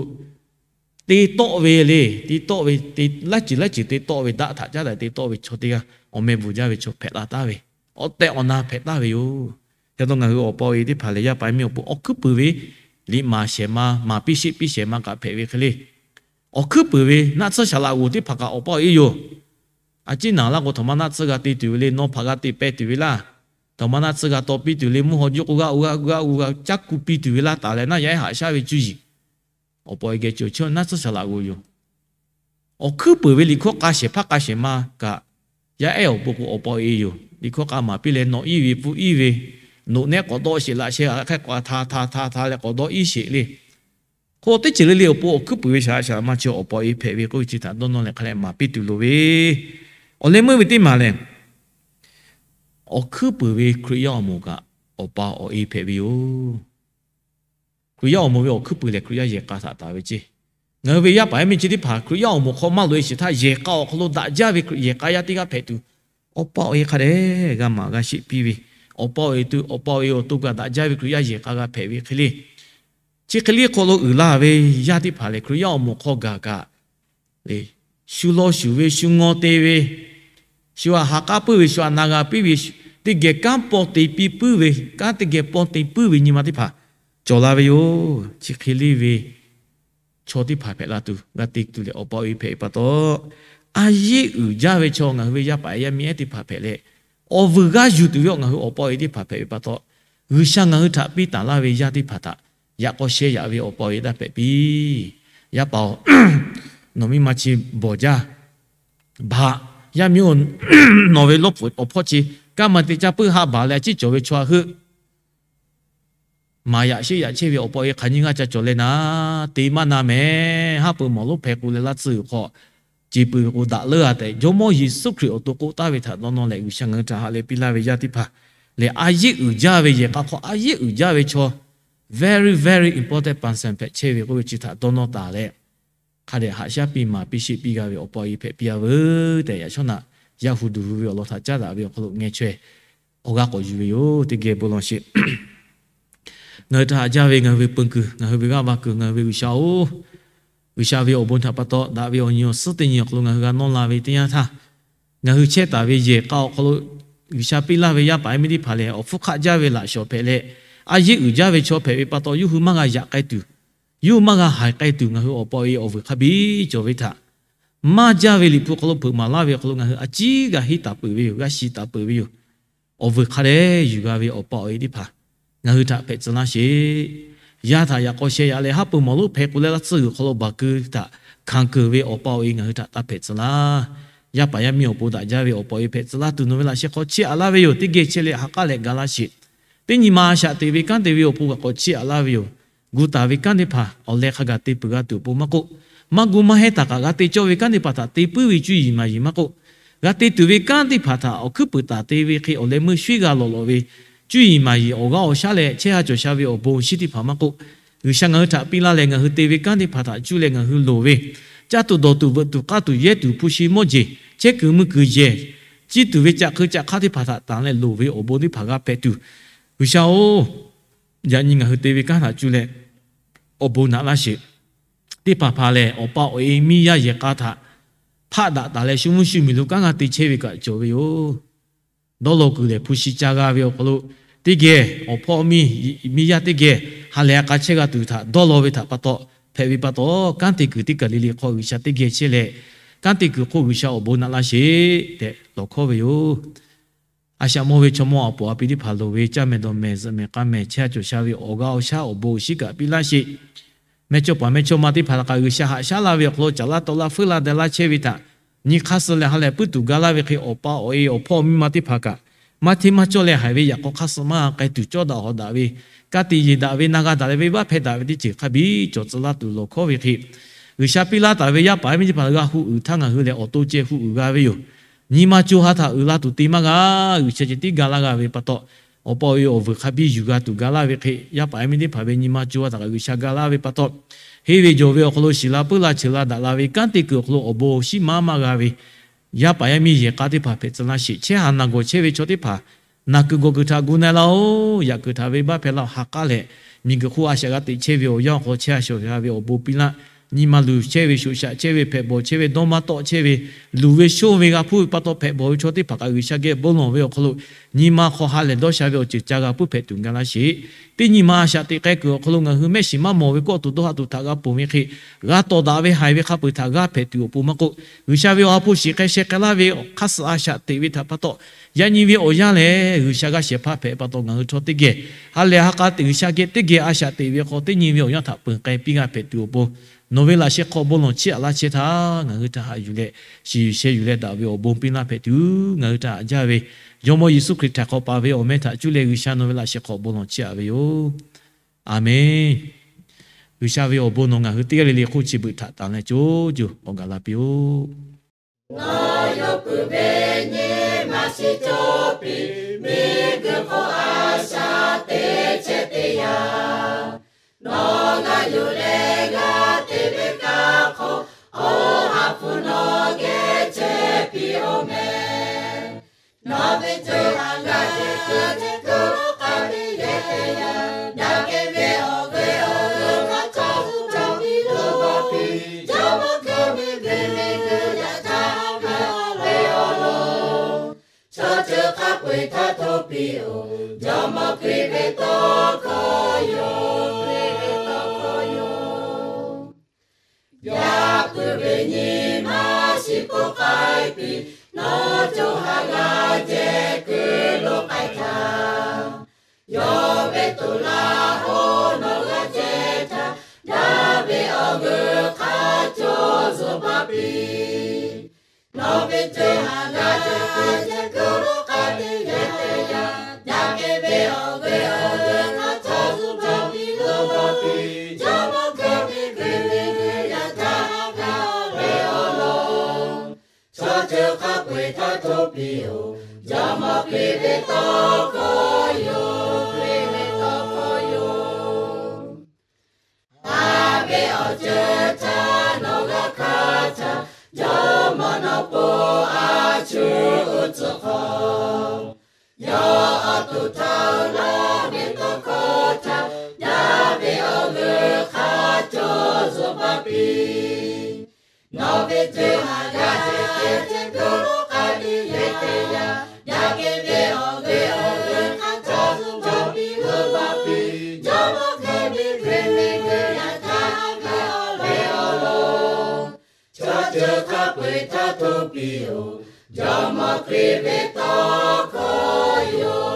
te tawˆ ve le, te tawˆ ve, te laiˉ ceuˬ laiˉ ceuˬ te tawˆ ve, daꞈ htaꞈ caˉ daꞈ te tawˆ ve chaw teˇ g'aˇ awˬ meh bvuhˬ jaˇ ve chaw hpehꞈ la taˍ ve, awˬ tehˬ awˬ na hpehꞈ taˍ ve yoˬ. Ca taw ngaˬ hui awˬ pa awˬ e teˇ hpaˍ lehˬ, yaˇ paˍ yaˇ miˇ awˬ pon awˬ hkuiˉ puiˍ ve liꞈ maˍ shehˍ ma, maˍ piˇ sheˆ piˇ shehˍ ma kaꞈ hpehꞈ ve hk'e le. Awˬ hkuiˉ puiˍ ve naˆ tsuhˇ shaˍ laꞈ g'oˬ teˇ hpaˍ kaꞈ awˬ pa awˬ e yoˬ. A ciˉ naˍ laˇ k'o, htaꞈ ma naˆ tsuhˇ g'a te tuˬ ve le, nawˬ hpaꞈ g'a te peh tuˬ ve laˇ. Htaꞈ ma naˆ tsuhˇ g'a taw piˇ tuˬ le, mvuhˇ haw juˇ k'o g'a u g'a u g'a u g'a caˉ ku piˇ tuˬ ve laˇ taˍ leh, naˆ yaˇ ehˉ haꞈ shaˉ ve cuˇ yiˍ awˬ pa awˬ e geh cawˬ chehˇ naˆ tsuhˇ shaˍ laꞈ g'oˬ yoˬ. Awˬ hkuiˉ puiˍ ve liꞈ hkawˇ k'a shehˍ hpaˇ k'a shehˍ ma kaꞈ, yaˇ ehˉ awˬ pon k'o awˬ pa awˬ e yoˬ. Liꞈ hkawˇ k'a maˍ piˇ leh nawˬ iˉ ve pun iˉ ve, noꞈ nehˉ k'awꞈ dawˆ sheˍ laꞈ sheh hk'aˇ k'awꞈ hta hta hta hta leh k'awꞈ dawˆ iˉ sheˍ le. Hk'o teˇ ceuˬ le le awˬ pon awˬ hkuiˉ puiˍ ve shaˍ laꞈ shaˍ laꞈ ma chi awˬ pa awˬ e hpehꞈ ve k'oˆ ve chi htaꞈ dawˇ nawˇ leh hk'a leh maˍ piˇ tuˬ loˍ ve. Awˬ leh meuˇ ve teˇ maˬ lehˬ, awˬ hkuiˉ puiˍ ve Hkriꞈ yaˇ awˬ moˍ kaꞈ awˬ pa awˬ e hpehꞈ ve yoˬ. Hkriꞈ yaˇ awˬ moˍ ve awˬ hkuiˉ puiˍ lehˬ, Hkriꞈ yaˇ yehˬ k'a htaꞈ taˍ ve ceˇ. Ngaˬ hui ve yaˇ paˍ yaˇ miˇ chi teˇ hpaˍ Hkriꞈ yaˇ awˬ moˍ hk'aw maˇ loꞈ-e shiˍ htaˇ, yehˬ k'a awˬ hk'aw lo daꞈ jaˇ ve Hkriꞈ yehˬ k'a yaˇ teˇ g'aˇ hpehꞈ tuˬ, awˬ pa awˬ e hk'a dehꞈ g'a maˍ g'a sheˆ piˇ ve, awˬ pa awˬ e awˬ to kaꞈ daꞈ jaˇ ve Hkriꞈ yaˇ yehˬ k'a g'a hpehꞈ ve hk'e le. Chi hk'e le hk'aw lo uiˍ la ve yaˇ teˇ hpaˍ lehˬ, Hkriꞈ yaˇ awˬ moˍ hk'aw gaˬ kaꞈ le, shu law shuˍ ve, shu ngaw te ve, shu aꞈ ha k'aˉ puiˉ ve, shu aꞈ na g'a piˇ ve, teˇ geh kanˉ paw te piˇ puiˉ ve, kanˉ teˇ geh paw te puiˉ ve nyi ma teˇ hpaˍ cawˬ la ve yoˬ. Chi hk'e le ve chaw teˇ hpaˍ hpehꞈ la tuˬ g'a te tuˬ leh, awˬ pa awˬ e hpehꞈ ve pa taw, a yeˇ uiˍ jaˇ ve chaw ngaˬ hui ve yaˇ paˍ yaˇ miˇ ehˉ teˇ hpaˍ hpehꞈ leh, awˬ vuiˬ g'aˇ yuˬ tuˬ ve awˬ ngaˬ hui awˬ pa awˬ e teˇ hpaˍ hpehꞈ ve pa taw, G'uiˬsha ngaˬ hui htaꞈ piˇ taˍ laˇ ve yaˇ teˇ hpaˍ htaꞈ yaꞈ k'aw sheh yaꞈ ve awˬ pa awˬ e taˇ hpehꞈ piˇ. Yaˇ paˍ-oˬ, nawˬ miˇ ma chi bawˬ jaˇ. Baˬ, yaˇ miˇ-oˬ, nawˬ ve lawˇ pfuhˍ awˬ hpawˇ chi Kanˉ maˬ te caˇ puiˉ haˆ baˬ leh a ciˉ cawˬ ve chaw htaꞈ heuˆ maˍ yaꞈ sheˆ yaꞈ chehˇ ve awˬ pa awˬ e hk'aˬ nyiˇ g'aˇ ca cawˬ leh naˉ, te maˇ na mehˍ. Haˉ pui mawˬ lonˉ hpehꞈ k'o leh laˇ tcuhˇ g'uiˬ hk'aw, ce pui ve k'o daꞈ leuˉ a tehꞈ, Jawˇmawˇ Yeˍsuˆ Hkriꞈ awˬ to k'oˆ taˍ ve htaꞈ dawˇ nawˇ leh G'uiˬsha ngaˬ hui htaꞈ ha lehˬ piˇ laˇ ve yaˇ teˇ hpaˍ lehˬ, a yeˉ uiˍ jaˇ ve yehˬ k'a hk'aw a yeˉ uiˍ jaˇ ve chaw, very very important person hpehꞈ chehˇ ve k'oˆ ve chi htaꞈ dawˇ nawˇ taˍ leh, hk'a dehꞈ haꞈ shaˉ piˇ maˍ piˇ sheˆ piˇ g'a ve awˬ pa awˬ e hpehꞈ piˇ a veuˬ tehꞈ, yaꞈ shawˉ naꞈ yaˇ hu duˬ hu ve awˬ lawn htaꞈ caˉ daꞈ ve awˬ hk'aw lo ngeh chaweh awˬ g'aˇ k'awꞈ yuˬ ve yoˬ. Teˇ geh bon lawˬ sheˍ. Ngaˬ hui htaꞈ haꞈ jaˇ ve ngaˬ hui ve peun kuiˬ, ngaˬ hui ve g'aˇ va kuiˬ, ngaˬ hui ve G'uiˬsha-oˬ, G'uiˬsha ve awˬ bon htaꞈ pa taw daꞈ ve awˬ nyi awˬ suhˉ teˇ nyi awˬ hk'aw lo ngaˬ hui g'a nawˇ la ve teˇ yanˇ htaˇ, ngaˬ hui chehˇ taˍ ve yehˬ k'a awˬ hk'aw lo G'uiˬsha piˇ laˇ ve yaˇ paˍ yaˇ miˇ teˇ hpaˍ lehˬ, awˬ hpfuhˇ hk'aˆ jaˇ ve laꞈ shawˍ hpehꞈ leh, a yeˉ uiˍ jaˇ ve chaw hpehꞈ ve pa taw, yawˇ hui maˇ g'a yaꞈ k'ai tuˬ, yawˇ hui maˇ g'a haiˬ k'ai tuˬ, ngaˬ hui awˬ pa awˬ e awˬ vuiˬ hk'a biˇ cawˬ ve htaꞈ maˇ jaˇ ve Liꞈ hpu hk'aw lo hpeuꞈ maˍ laˇ ve awˬ hk'aw lo ngaˬ hui a ciˉ g'a henˇ taˍ peuˬ ve yoˬ, g'a shiˍ taˍ peuˬ ve yoˬ. Awˬ vuiˬ hk'a dehꞈ yuˬ g'a ve awˬ pa awˬ e teˇ hpaˍ ngaˬ hui htaꞈ hpehꞈ tcuh laˇ sheˍ. Yaˇ htaꞈ yaꞈ k'aw sheh yaꞈ leh haˉ pui mawˬ lonˉ hpehꞈ k'o leh laˇ tcuhˇ g'uiˬ hk'aw lo baˬ keu htaꞈ hkanˍ keunˍ ve awˬ pa awˬ e ngaˬ hui htaꞈ taˇ hpehꞈ tcuh laˇ. Yaˇ paˍ yaˇ miˇ awˬ pon daꞈ jaˇ ve awˬ pa awˬ e hpehꞈ tcuh laˇ tuˬ nawˬ ve laꞈ sheh hk'aw chiˇ aꞈ laˇ ve yoˬ. Teˇ geh chehˇ leh ha k'aˉ leh ga laˇ sheˍ. Teˇ nyi ma a shaꞈ teꞈ ve kanˉ te ve awˬ pon kaꞈ k'awꞈ chiˇ aꞈ laˇ ve yoˬ. Gu taˍ ve kanˉ teˇ hpaˍ awˬ leh hk'a gaˬ te peuˬ g'a tuˬ awˬ pon maˇ k'oˆ, maˇ gu maˇ hehnˇ taˍ kaꞈ g'a te cawˇ ve kanˉ teˇ hpaˍ htaꞈ te puiˉ ve cuˇ yiˍ maˍ yiˍ maˇ k'oˆ, g'a te tuˬ ve kanˉ teˇ hpaˍ htaꞈ awˬ hkuiˉ puiˍ taˍ te ve hk'e awˬ leh meuˇ shuiˉ g'a lawˬ lawˬ ve cuˇ yiˍ maˍ yiˍ awˬ g'aˇ awˬ shaˉ leh chehˇ ha cawˬ sha ve awˬ bon awˬ shinˉ teˇ hpaˍ maˇ k'oˆ, G'uiˬsha ngaˬ hui htaꞈ piˇ laˇ leh ngaˬ hui te ve kanˉ teˇ hpaˍ htaꞈ cuˇ leh ngaˬ hui loˍ ve, caˇ tuˬ dawˬ tuˬ veuꞈ tuˬ k'aˇ tuˬ yehˇ tuˬ hpu shi mawˇ jeˬ chehˇ kuiˬ mui kuiˬ yehˬ, ciˇ tuˬ ve caꞈ hk'eu caꞈ hk'aˇ teˇ hpaˍ htaꞈ tanˍ leh loˍ ve awˬ bon teˇ hpaˍ g'a hpehꞈ tuˬ, G'uiˬsha-oˬ, yaꞈ nyi ngaˬ hui te ve kanˉ htaꞈ cuˇ leh awˬ bon naꞈ laˇ sheˍ. Teˇ hpaˍ hpaˍ lehˬ, awˬ pa awˬ e miˇ yaˇ yehˬ k'a htaꞈ hpaˆ daꞈ taˍ leh shu mvuhˇ shu miˬ lo kanˉ g'a te chehˇ ve kaꞈ cawˬ ve yoˬ. Dawˇ law kuiˬ lehˬ, hpu shi ca g'a ve awˬ hk'aw lo teˇ geh awˬ hpawˇ miˇ, miˇ yaˇ teˇ geh ha lehˬ a k'a chehˇ g'a tuˬ htaꞈ dawˇ law ve htaꞈ pa taw hpehꞈ ve pa taw, kanˉ te kuiˬ teˇ kaˬ le le hk'aw G'uiˬsha teˇ geh chehˇ leh, kanˉ te kuiˬ hk'oˆ G'uiˬsha awˬ bon naꞈ laˇ sheˍ tehꞈ lawˬ hkawˉ ve yoˬ. A shaꞈ mawˇ ve chaw mawˇ a poˍ a pi teˇ hpaˍ loˍ ve caˇ mehˍ dawˬ mehˍ zuhꞈ mehˍ k'a mehˍ chehˇ ha cawˬ sha ve awˬ g'aˇ awˬ shaˉ awˬ bon awˬ shinˉ kaꞈ piˇ laˇ sheˍ. Mehˇ chawˇ paˍ mehˇ chawˇ ma teˇ hpaˍ htaꞈ kaꞈ G'uiˬsha haꞈ shaˉ laˇ ve awˬ hk'aw lo caˍ laˇ taw laˇ feuˉ laˇ deh laˇ chehˇ ve htaꞈ nyi hk'aˇ suh leh ha lehˬ puiˉ tuˬ ga laˇ ve hk'e, awˬ pa awˬ e awˬ hpawˇ miˇ ma teˇ hpaˍ kaꞈ maˇ hteˇ maˇ cawˇ leh haiˬ ve yaꞈ k'aw hk'aˇ suh maˇ k'ai tuˬ cawˇ daꞈ hawˍ daꞈ ve, ka tiꞈ yeˬ daꞈ ve, na g'a daꞈ leh venˇbaˆ hpehˇ daꞈ ve teˇ ceuˬ hk'a biˇ cawˬ tcuh laˇ tuˬ lawˬ hkawˉ ve hk'e, G'uiˬsha piˇ laˇ taˍ ve yaˇ paˍ yaˇ miˇ teˇ hpaˍ g'a hu uiˍ htaˇ ngaˬ hui lehˬ awˬ to ceh hu uiˍ g'a ve yoˬ. Nyi ma co ha htaꞈ uiˍ la tuˬ te maˇ g'a. G'uiˬsha ceh tiˉ ga laˇ g'a ve pa taw, awˬ pa awˬ e awˬ vuiˬ hk'a biˇ yuˬ g'a tuˬ ga laˇ ve hk'e, yaˇ paˍ yaˇ miˇ teˇ hpaˍ ve nyi ma co ha htaꞈ kaꞈ G'uiˬsha ga laˇ ve pa taw, henˇ ve jawˬ ve awˬ hk'aw lo shiˍ la puiˉ la cheuˬ la daꞈ la ve kanˉ te kuiˬ awˬ hk'aw lo awˬ bon awˬ shinˉ maˇ maˇ g'a ve yaˇ paˍ yaˇ miˇ yehˬ k'a teˇ hpaˍ hpehꞈ tcuh laˇ sheˍ. Chehˇ ha naˬ gawˬ chehˇ ve chaw teˇ hpaˍ naˬ kuiˬ gawˬ kuiˬ htaꞈ gu na laˇ-oˬ. Yaꞈ kuiˬ htaꞈ venˇbaˆ hpehˇ laˇ-oˬ. Ha k'aˉ lehˬ, miˬguiˬ hk'oˆ a shaꞈ g'a teꞈ chehˇ ve awˬ yanˇ awˬ hk'aw chehˇ ha shawˍ ha ve awˬ bon piˇ laˇ. Nyi ma luˬ chehˇ ve, shoꞈ shaꞈ chehˇ ve, hpehꞈ bawˬ chehˇ ve, dawˇ maˇ tawˆ chehˇ ve, luˬ ve shonˇ ve g'a hpuˇ ve pa taw hpehꞈ bawˬ ve chaw teˇ hpaˍ kaꞈ G'uiˬsha geh bon lawˬ ve awˬ hk'aw lo, nyi ma hk'aw ha lehˬ dawˇ sha ve awˬ ceuˬ ca g'a puiˉ hpehꞈ tuˬ ga laˇ sheˍ. Teˇ nyi ma a shaꞈ teꞈ k'ai kuiˬ awˬ hk'aw lo ngaˬ hui mehˆ shiˍ maˇ mawˬ ve kawˆ tuˬ dawˇ haꞈ tuˬ htaꞈ g'a ponˬ ve hk'e, g'a tawˍ daꞈ ve haiˬ ve hk'a peuˬ htaꞈ g'a hpehꞈ tuˬ awˬ pon maˇ k'oˆ, G'uiˬsha ve awˬ ha hpu shiˍ k'ai sheh k'ai laˇ ve awˬ hk'aˇ suh a shaꞈ teꞈ ve htaꞈ pa taw, yaꞈ nyi ve awˬ yanˇ lehˬ G'uiˬsha g'a shehˍ hpaˇ hpehꞈ pa taw ngaˬ hui chaw teˇ geh ha lehˬ ha k'a teꞈ G'uiˬsha geh teˇ geh a shaꞈ teꞈ ve hk'aw teˇ nyi ve awˬ yanˇ htaꞈ peunˍ k'ai piˇ g'a hpehꞈ tuˬ awˬ pon, nawˬ ve laꞈ sheh hk'aw bon lawˬ chiˇ aꞈ laˇ chehˇ htaˇ, ngaˬ hui htaꞈ haꞈ yuˬ leh, shiˍ yuˬ sheh yuˬ leh daꞈ ve awˬ bon piˇ laˇ hpehꞈ tuˬ, ngaˬ hui htaꞈ haꞈ jaˇ ve Jawˇmawˇ Yeˍsuˆ Hkriꞈ htaꞈ hk'aw paˍ ve awˬ meh htaꞈ cuˇ leh G'uiˬsha nawˬ ve laꞈ sheh hk'aw bon lawˬ chiˇ aꞈ ve yoˬ. A menˬ. G'uiˬsha ve awˬ bon nawˬ ngaˬ hui teˇ g'aˇ le le hk'oˆ chi beuꞈ htaꞈ tanˍ leh co co k'awꞈ gaˬ la piˇ-oˆ. Nawˬ yawˇ peuˬ ve nyi ma shiˍ cawˇ piˇ, miˬguiˬ hk'oˆ a shaꞈ teꞈ chehˇ teˇ yanˇ, nawˬ g'a yuˬ leh g'a te ve kaꞈ hk'aw, awˬ ha hpu nawˬ geh chehˇ piˇ-oˆ mehˍ. Nawˬ ve ceuˬ htaꞈ g'a te tuˬ teˇ hkui k'ai ve yehˬ teˇ yanˇ, daꞈ kehˬ ve awˬ g'euˆ awˬ g'euˆ hk'a cawˬ cawˬ piˇ lo baˬ piˇ, Jawˇmawˇ Hkriꞈ miˬguiˬ miˬguiˬ yaꞈ caˇ ve awˬ lawn, chaw ceuˬ hk'a peu-eˬ htaꞈ hto piˇ-oˬ. Jawˇmawˇ Hkriꞈ ve tawˇ hkawˇ yoˬ, Hkriꞈ ve tawˇ hkawˇ yoˬ. Yaꞈ puiˉ ve nyi ma shiˍ k'oˆ k'ai piˇ, nawˬ co ha g'a jehˬ kuiˬ lo k'ai htaˇ, yawˇ ve toꞈ la hoˉ nawˬ g'a jehˬ htaˇ, daꞈ ve awˬ g'euˆ hk'a cawˬ zuhˬ baˬ piˇ. Nawˬ ve ceuˬ htaꞈ g'a te tuˬ teˇ hkui k'ai ve yehˬ htaˇ hto piˇ-oˬ, Jawˇmawˇ Hkriꞈ ve tawˇ hkawˇ yoˬ, Hkriꞈ ve tawˇ hkawˇ yoˬ. A ve awˬ ceuˬ htaˇ nawˬ g'a hkanˍ htaˇ, Jawˇmawˇ nawˬ pon a shu uˉ tcuhˍ hk'awꞈ, yawˇ awˬ to htaꞈ laˇ ve tawˇ hkawˇ htaꞈ, yaˇ ve awˬ g'euˆ hk'a cawˇ zuhꞈ baˬ piˇ. Nawˬ ve co ha g'a ce ce dawˇ nawˇ k'ai ve teˇ yanˇ, yaˇ ve ve awˬ g'euˆ awˬ g'euˆ hk'a cawˇ zuhꞈ baˬ piˇ, zuhꞈ baˬ piˇ. Jawˇmawˇ Hkriꞈ ve hk'e ve g'euˆ yaˇ htaˇ ve awˬ leh awˬ lawn, chaw ceuˬ hk'a peu-eˬ htaˇ hto piˇ-oˬ, Jawˇmawˇ Hkriꞈ ve tawˇ hkawˇ yoˬ.